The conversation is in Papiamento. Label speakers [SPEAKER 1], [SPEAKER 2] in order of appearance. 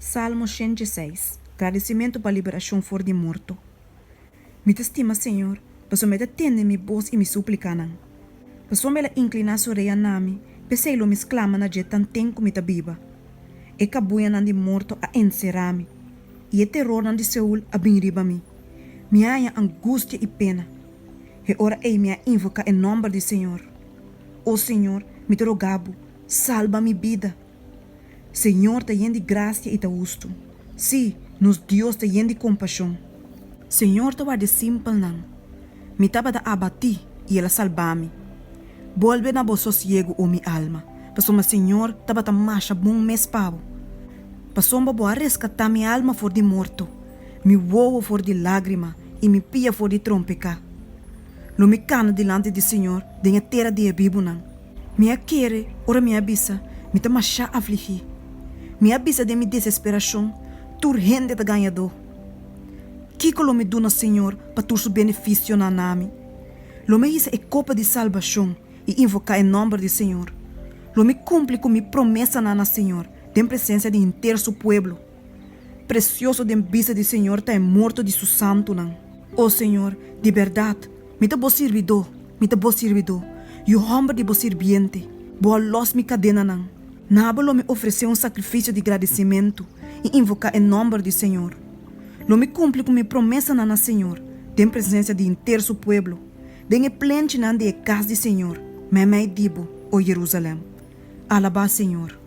[SPEAKER 1] Salmo 106, Gradisimentu pa liberashon for di morto. Mi ta stima Señor, pasobra E ta tende mi bos i mi súplikanan. Pasobra El a inkliná Su orea na mi, p'esei lo mi sklama na dje tanten ku mi ta biba. E kabuyanan di morto a enserá mi, i e terornan di Seul a bin riba mi. Mi a haña angustia i pena. E ora ei mi a invoká e nòmber di Señor. O Señor, mi ta rogá Bo, salba mi bida! Señor ta yen di grasia i ta hustu. Sí, nos Dios ta yen di kompashon. Señor ta warda e simpelnan. Mi tabata abatí i el a salba mi. Bolbe na bo sosiegu, o mi alma, pasobra Señor tabata masha bon mes pa bo. Pasobra bo a reskatá mi alma for di morto, mi wowo for di lágrima i mi pia for di trompeká. Lo mi kana dilanti di Señor den e tera di e bibunan. Mi a kere ora mi a bisa, Mi ta mashá afligí. Mi a bisa den mi desesperashon, Tur hende ta gañadó. Kiko lo mi duna Señor pa tur su benefisionan na mi? Lo mi hisa e kopa di salbashon i invoká e nòmber di Señor. Lo mi kumpli ku mi promesanan na Señor den presensia di henter su pueblo. Presioso den bista di Señor ta e morto di su santunan. O Señor, di bèrdat, mi ta bo sirbidó, mi ta bo sirbidó, yu hòmber di bo sirbiente. Bo a lòs mi kadenanan. Na bo lo mi ofresé un sakrifisio di gradisimentu i invoká e nòmber di Señor. Lo mi kumpli ku mi promesanan na Señor den presensia di henter su pueblo, den e plenchinan di e kas di Señor, meimei di bo, o Jerusalèm. Alabá Señor!